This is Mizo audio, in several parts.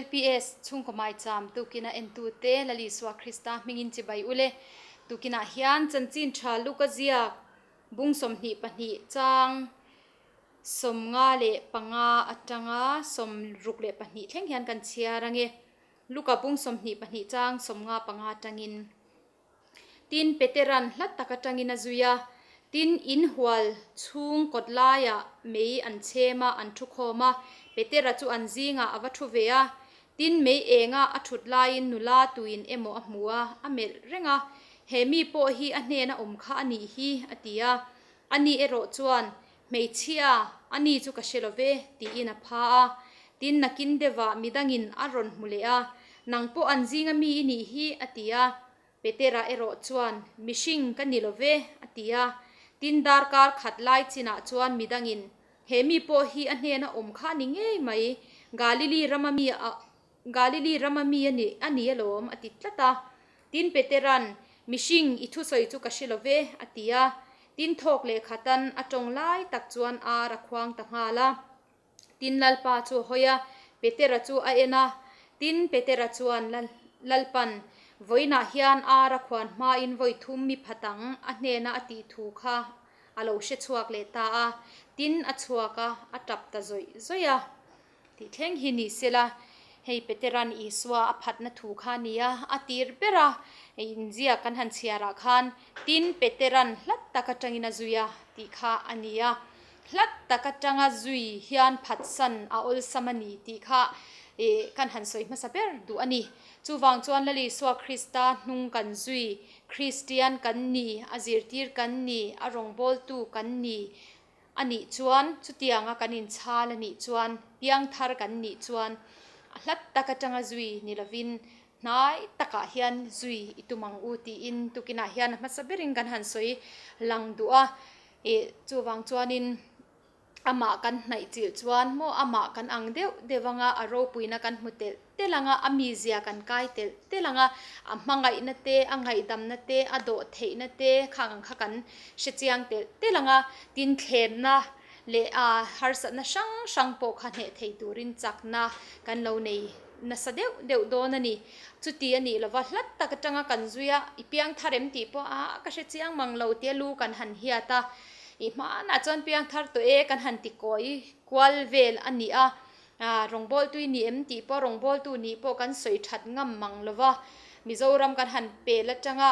LPS chhungkaw maicham tukina entute Lal Isua Krista hmingin chibai ule. Tukinah hian chanchin tha Luka ziak bung 22 chang 55 atanga 62 thleng hian kan chhiar ange. Luka bung 22 chang 55 atangin. Tin, Peteran hla tak atangin a zui a. Tin, in hual chhung kawt laiah mei an chhem a, an thu khawm a. Petera chu an zingah a va thu ve a. Tin, mei enga a thut laiin nula tuin emaw a hmu a, a melh reng a. He mi pawh hi a hnena awm kha a nih hi, a ti a. Ani erawh chuan, Hmeichhia, ani chu ka hre lo ve, tiin a pha a. Tin, nakin deuhah midangin a rawn hmu leh a, Nang pawh an zinga mi i nih hi, a ti a. Petera erawh chuan, Mihring ka ni lo ve, a ti a. Tin, darkar khat lai chinah chuan midangin, He mi pawh hi a hnena awm kha a ni ngei mai, Galili rama mi a Galili rama mi a ni a ni alawm, a ti tlat a. Tin, Petera'n, Mihring, i thusawi chu ka hre lo ve, a ti a. Tin, thawk leh khatan a tawng lai tak chuan ar a khuang ta nghal a. Tin, Lalpa chu a hawi a, Petera chu a en a. Tin, Petera chuan Lalpa'n, Vawiinah hian ar a khuan hmain vawi thum mi phat ang, a hnena a tih thu kha a lo hre chhuak leh ta a. Tin, a chhuak a, a tap ta zawih zawih a. Tih thleng hi ni sela, hei Petera'n Isua a phatna thu kha a ni a, a tir ber a, inziak kan han chhiarah khan, Tin, Petera'n hlat tak atangin a zui a, tih kha a ni a. Hlat tak atanga zui hian phatsan a awlsam a ni tih kha kan han sawi hmasa ber duh a ni. Chuvang chuan Lal Isua Krista hnung kan zui, Kristian kan ni, a zirtir kan ni, a rawngbawltu kan ni, A nih chuan, chutianga kan inchhal a nih chuan, piangthar kan nih chuan a hlat tak atanga zui ni lovin hnai takah hian zui i tum ang u tiin tukinah hian a hmasa berin kan han sawi lang duh a. Ih, chuvang chuanin amah kan hnaih chilh chuan maw amah kan ang deuh deuh anga a ropuina kan hmu telh telh anga a mizia kan kai telh telh anga a hmangaihna te, a ngaihdamna te, a dawh theihna te khang ang kha kan hre chiang telh telh anga tin thlemna leh a harsatna hrang hrang pawh kha hneh thei turin chakna kan lo nei nasa deuh deuh dawn a ni. Chuti a nih lova hlat tak atanga kan zui a, i piang thar em tih pawh a ka hre chiang mang lo tia lu kan han hiat a, i hmanah chuan piang thar tawh e kan han ti kawi kual vel a ni a. Rawngbawltui ni em tih pawh rawngbawltu nih pawh kan sawi that ngam mang lo va, Mizoram kan han pel atanga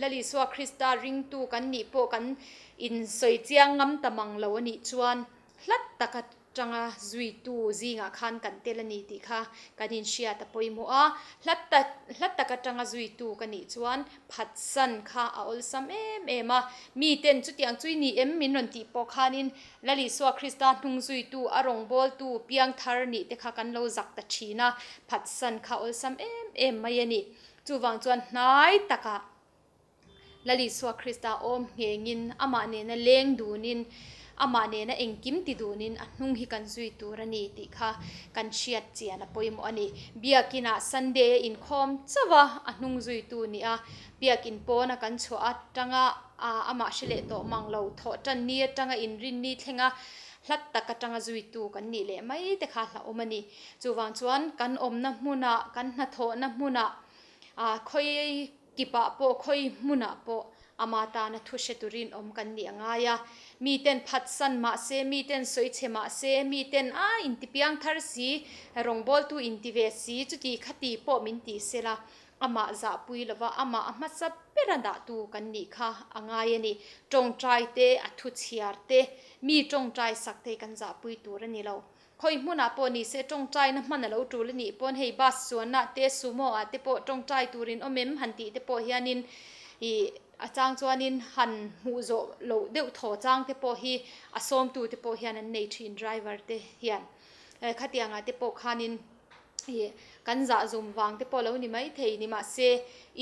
Lal Isua Krista ringtu kan nih pawh kan insawi chiang ngam ta mang lo a nih chuan hlat taka tanga zuitu zingah khan kan tel a ni tih kha kan inhriat a pawimawh a, hlat tak hlat taka tanga zuitu ka nih chuan phatsan kha a awlsam em em a, miten chutiang chui ni em min rawn tih pawh khanin Lal Isua Krista hnung zuitu, a rawngbawltu, piangthar nih te kha kan lo zak ta thin a, phatsan kha awlsam em em mai a ni. Chuvang chuan hnai takah Lal Isua Krista awm nghengin, amah nena leng dunin, amah nena engkim ti dunin a hnung hi kan zui tur a ni tih kha kan hriat chian a pawimawh a ni. Biakinah Sunday a inkhawm chauh a, a hnung zuitu nih a, biakin pawna kan chhuah atanga A, amah hre leh tawh mang lo, thawh tan ni atanga inrinni thlenga hlat tak atanga zuitu kan nih leh mai te kha hlauhawm a ni. Chuvang chuan kan awmna hmunah, kan hnathawhna hmunah, a, khawi kipah pawh, khawi hmunah pawh ama tana thu hre turin awm kan nih a ngai a. Miten phatsan mah se, miten sawi chhe mah se, miten a intipiang thar si, rawngbawltu inti ve si, chuti khati pawh min ti sela, Amah zahpui lova amah a hmasa bera dahtu kan nih kha a ngai a ni. Tawngtai te, a thu chhiar te, mi tawngtai sak te hi kan zahpui tur a ni lo. Khawi hmunah pawh ni se tawngtaina hman a lo tul a nih pawn hei bus chuanah te, sumo ah te pawh tawngtai turin awm em han tih te pawh hianin ih a chang chuanin han hmuh zawh loh deuh thaw chang te pawh hi a sawmtu te pawh hian an nei thin driver te hian. Khatiangah te pawh khanin. Ih kan zah zum vang te pawh lo ni mai thei ni mahse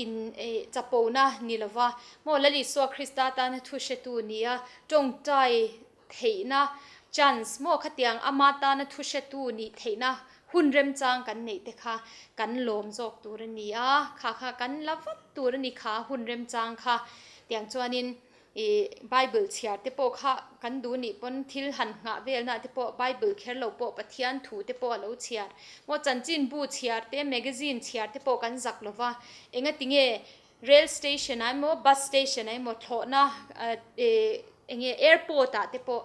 in ih chapona ni lova maw Lal Isua Krista tana thu hretu nia tawngtai theihna chance maw khatiang ama tana thu hretu nih theihna hun remchang kan neih te kha kan lawm zawk tur a ni a, kha kha kan la vat tur a ni kha hun remchang kha tiang chuanin. I Bible chhiar te pawh kha kan duh nih pawn thil han nghah velna te pawh Bible kher lo pawh Pathian thu te pawh a lo chhiar maw chanchinbu chhiar te magazine chhiar te pawh kan zak lova engatinge rail station ah emaw bus station ah emaw thlawhna enge airport ah te pawh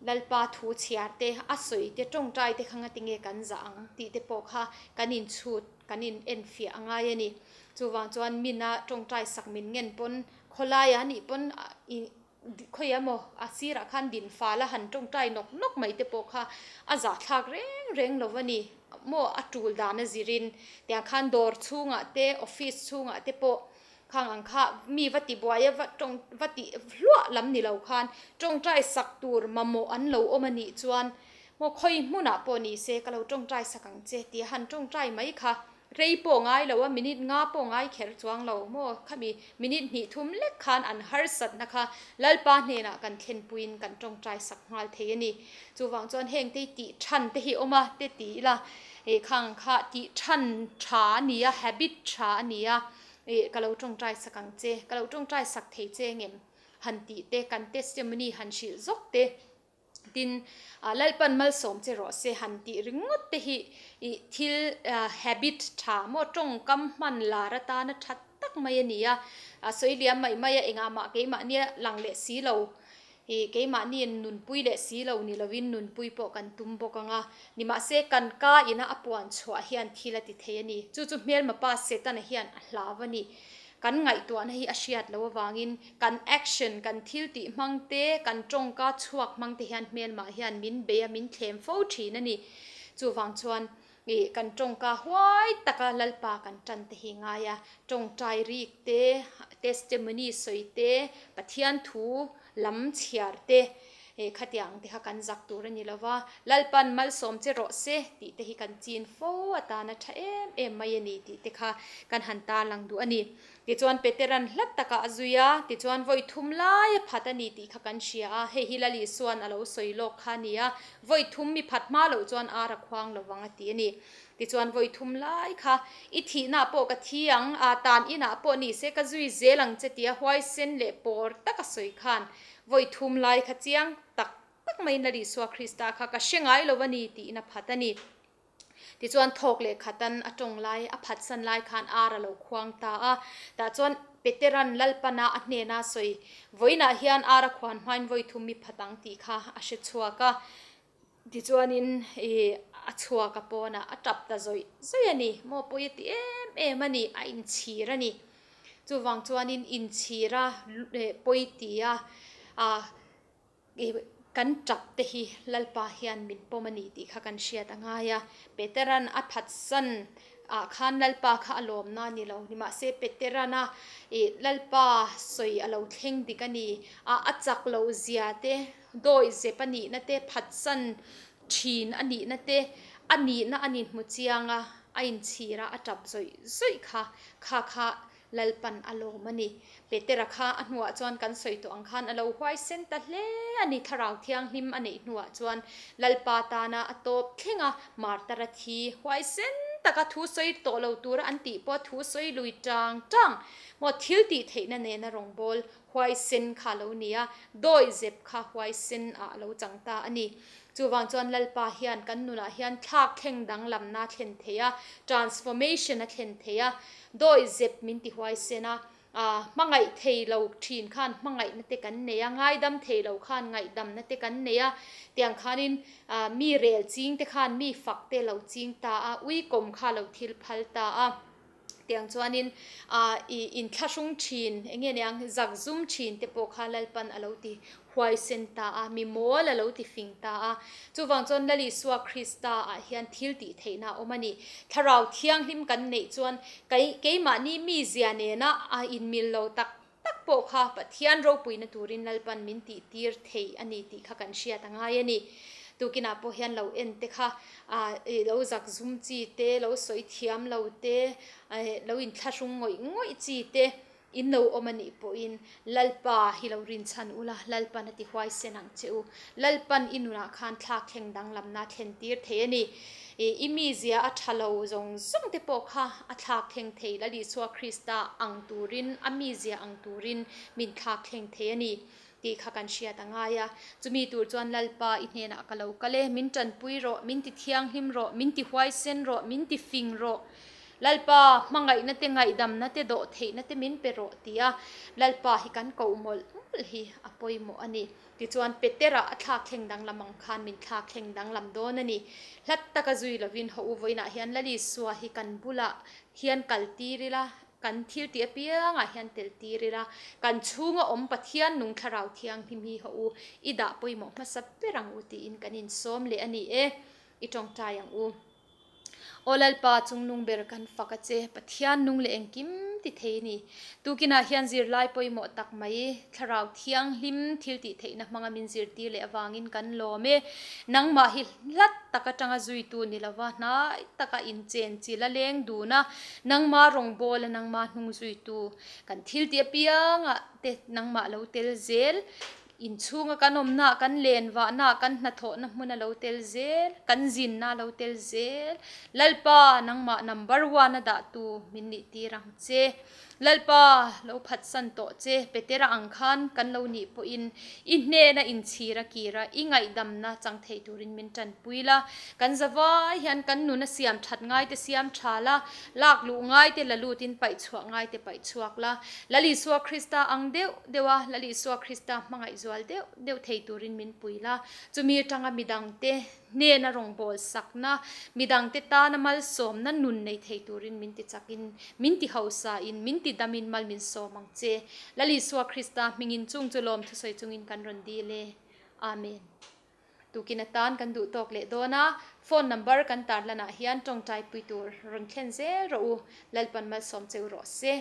Lalpa thu chhiar te a sawi te tawngtai te kha ngatinge kan zah ang tih te pawh kha kan inchhut kan in enfiah a ngai a ni. Chuvang chuan mina tawngtai sak min ngen pawn Khawlaia a nih pawn i khawi emaw a sirah khan din fal a han tawngtai nawk nawk mai te pawh kha a zahthlak reng reng lo a ni. Maw a tul dan a zirin tiang khan dawr chhungah te office chhungah te pawh khang ang kha mi va ti buai a va tawng va ti hluah lam ni lo khan tawngtai sak tur mamawh an lo awm a nih chuan maw khawi hmunah pawh ni se ka lo tawngtai sak ang che tia han tawngtai mai kha Rei pawh ngai lo a, minute nga pawh ngai kher chuang lo maw? Khami minute hnih thum lek khan an harsatna kha Lalpa hnenah kan thlenpuiin kan tawngtai sak nghal thei a ni. Chuvang chuan hengte hi tih than te hi awm a, te ti ila, ih khang kha tih than tha a ni a, habit tha a ni a, ih ka lo tawngtai sak ang che, ka lo tawngtai sak thei che ngem han tih te, kan testimony han hrilh zawk te. Tin, Lalpan malsawm che rawh se han tih ringawt te hi ih thil habit tha maw tawngkam hman lar atana tha tak mai a ni a, a sawi liam mai mai a engah mah keimahnia lang leh si lo ih keimahniin nunpui leh si lo ni lovin nunpui pawh kan tum bawk ang a, nimahse kan ka ina a puan chhuah hian thil a ti thei a ni. Chu chu hmelma pa Setana hian a hlau a ni. Kan ngaihtuahna hi a hriat loh avangin kan action, kan thil tih hmang te, kan tawngka chhuak hmang te hian hmelmah hian min bei a, min thlem fo thin a ni. Chuvang chuan ih kan tawngka huai taka Lalpa kan tan te hi ngai a, tawngtai rik te, testimony sawi te, Pathian thu lam chhiar te, ih khatiang te kha kan zak tur a ni lo va, Lalpan malsawm che rawh se tih te hi kan chin fo atana tha em em mai a ni tih te kha kan han tarlang duh a ni. Tichuan Petera'n hlat takah a zui a, tichuan vawi thum lai a phat a ni tih kha kan hria a, hei hi Lal Isua'n a lo sawi lawk kha a ni a, vawi thum mi phat hma loh chuan ar a khuang lovang a ti a ni. Tichuan vawi thum lai kha i thihnaah pawh ka thi ang, a tan inah pawh ni se ka zui zel ang che tia huaisen leh pawr taka sawi khan vawi thum lai kha chiang tak tak maiin Lal Isua Krista kha ka hre ngai lo a ni tiin a phat a ni. Tichuan thawk leh khatan a tawng lai a phatsan lai khan ar a lo khuang ta a. Tah chuan Petera'n Lalpana a hnena sawi, Vawiinah hian ar a khuan hmain vawi thum mi phat ang tih kha a hre chhuak a. Tichuanin ih a chhuak a pawnah a tap ta zawih zawih a ni. Maw pawi a ti em em a ni, a inchhir a ni. Chuvang chuanin inchhir a pawi ti a, ah I kan tap te hi Lalpa hian min pawm a ni tih kha kan hriat a ngai a. Petera'n a phatsan ah khan Lalpa kha a lawmna a ni lo. Nimahse Petera'n a i Lalpa sawi a lo thleng dik a ni a, a chak loh zia te, dawi zep a nihna te, phatsan thin a nihna te, a nihna a inhmu chiang a, a inchhir a, a tap zawih zawih kha, kha kha Lalpan a lawm a ni. Petera kha a hnuah chuan kan sawi tawh ang khan a lo huaisen ta hle a ni. Thlarau Thianghlim a neih hnuah chuan Lalpa tana a tawp thleng a, Martara thi huaisen taka thu sawi tawh lo tura an tih pawh thu sawi lui tang tang maw thil tih theihna nena rawngbâwl huaisen kha a lo ni a, dawi zep kha huaisen ah a lo chang ta a ni. Chuvang chuan Lalpa hian kan nunah hian thlak thleng danglamna a thlen thei a, transformation a thlen thei a, dawi zep min ti huaisen a, hmangaih thei lo thin khan hmangaihna te kan nei a, ngaidam thei lo khan ngaihdamna te kan nei a, tiang khanin mi rel ching te khan mi fak te lo ching ta a, uikawm kha lo thil phal ta a. Tiang chuanin i inthlahrung thin, eng nge niang, zakzum thin te pawh kha Lalpan a lo ti huaisen ta a, mi mawl a lo ti fing ta a. Chuvang chuan Lal Isua Krista ah hian thil tih theihna a awm a ni. Thlarau Thianghlim kan neih chuan keimahni mizia nena a inmil lo tak tak pawh kha Pathian ropuina turin Lalpan min tih tir thei a ni tih kha kan hriat a ngai a ni. Tukinah pawh hian lo en te kha lo zak zum chi te, lo sawi thiam lo te, lo inthlahrung ngawih ngawih chi te. In lo awm a nih pawhin Lalpa hi lo rinchhan ula, Lalpan a ti huaisen ang che u. Lalpan i nunah khan thlak thleng danglamna a thlen tir thei a ni. I mizia a tha lo zawng zawng te pawh kha a thlak thleng thei. Lal Isua Krista ang turin, a mizia ang turin min thlak thleng thei a ni tih kha kan hriat a ngai a. Chumi tur chuan Lalpa i hnenah ka lo kal e, min tanpui rawh, min ti thianghlim rawh, min ti huaisen rawh, min ti fing rawh. Lalpa, hmangaihna te, ngaihdamna te, dawhtheihna te min pe rawh ti a, Lalpa hi kan koh mawlh mawlh hi a pawimawh a ni. Tichuan, Petera a thlak thleng danglam ang khan min thlak thleng danglam dawn a ni. Hlat taka zui lovin haw u vawiinah hian Lal Isua hi kan bulah hian kal tir ila, kan thil tih apiangah hian tel tir ila, kan chhunga awm Pathian nung thlarau thianghlim hi haw u i dah pawimawh hmasa ber ang u tiin kan insawm leh a ni e, i tawngtai ang u. Aw Lalpa, chungnung ber kan fak a che, Pathian nung leh engkim ti thei ni. Tukinah hian zirlai pawimawh tak mai, Thlarau Thianghlim thil tih theihna hmanga min zirtir leh avangin kan lawm e. Nangmah hi hlat tak atanga zuitu ni lova hnai taka inchen chil a leng dun a, nangma rawngbawla nangma hnung zuitu kan thil tih apiangah te nangmah lo tel zel Inchhunga kan awmna, kan len vahna, kan hnathawhna hmun a lo tel zel, kan zinna a lo tel zel. Lalpa, nangmah number one a dahtu min nih tir ang che. Lalpa, lo phatsan tawh che, Petera ang khan kan lo nih pawhin i hnena inchhir a kir a, i ngaihdamna chang thei turin min tanpui la. Kan zavai hian kan nuna siam that ngaite siam tha la, lak luh ngaite la lutin paih chhuah ngaite paih chhuak la. Lal Isua Krista ang deuh deuh a, Lal Isua Krista hmangaih zual deuh deuh thei turin min pui la. Chumi atanga midangte hnena rawngbâwl sakna, midangte tana malsawmna nun nei thei turin min ti chakin, min ti hausain, min ti damin mal min sawm ang che. Lal Isua Krista hmingin chung chu lawm thusawi chungin kan rawn dil e. Amen. Tukin atan kan duh tawk leh dawn a, phone number kan tarlanah hian tawngtaipui tur rawn thlen zel rawh u, Lalpan malsawm cheu rawh se.